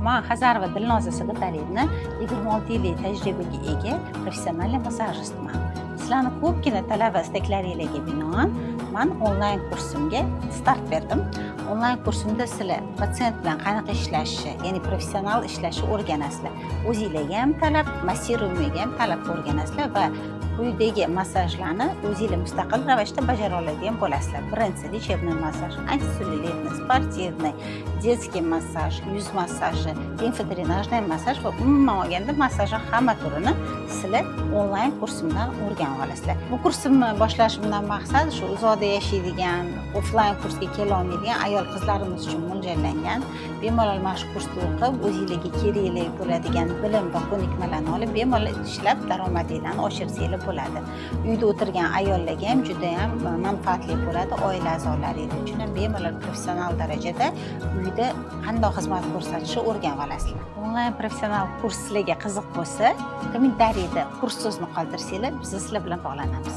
Man Hazarova Dilnoza Sigitaliyevna, 26 yillik tajribaga ega professional massajistman. Sizlarni ko'pgina talab va istaklaringlarga binoan man onlayn kursimga start berdim. Onlayn kursimda sizlar patsient bilan qanaqa ishlashni, ya'ni professional ishlashni o'rganasizlar. O'zinglarga ham talab, массируемый ga ham talab o'rganasizlar va quyidagi massajlarni o'zinglar mustaqil ravishda bajara oladigan bo'lasizlar. Birinchisi лечебный массаж, антицеллюлитный, спортивный, детский massaj, yuz massaji, лимфодренажный massaj va umuman olganda massajni hamma turini sizlar onlayn kursimdan o'rganib olasizlar. Bu kursimni boshlashimdan maqsad shu uzoqda yashaydigan, offlayn kursga kelolmaydigan ayol qizlarimiz uchun mo'ljallangan. Bemalol mana shu kursda o'qib, o'zinglarga kerakli bo'ladigan bilim va ko'nikmalarni olib, bemalol ishlab daromadinglarni oshirsanglar bo'ladi. Uyda o'tirgan ayollarga ham judayam manfaatli bo'ladi. Oila a'zolaringiz uchun ham bemalol professional darajada uyda qandoq xizmat ko'rsatishni o'rganib olasizlar. Onlayn professional kurs sizlarga qiziq bo'lsa, kommentariyda kurs so'zini qoldirsanglar, biz sizlar bilan bog'lanamiz.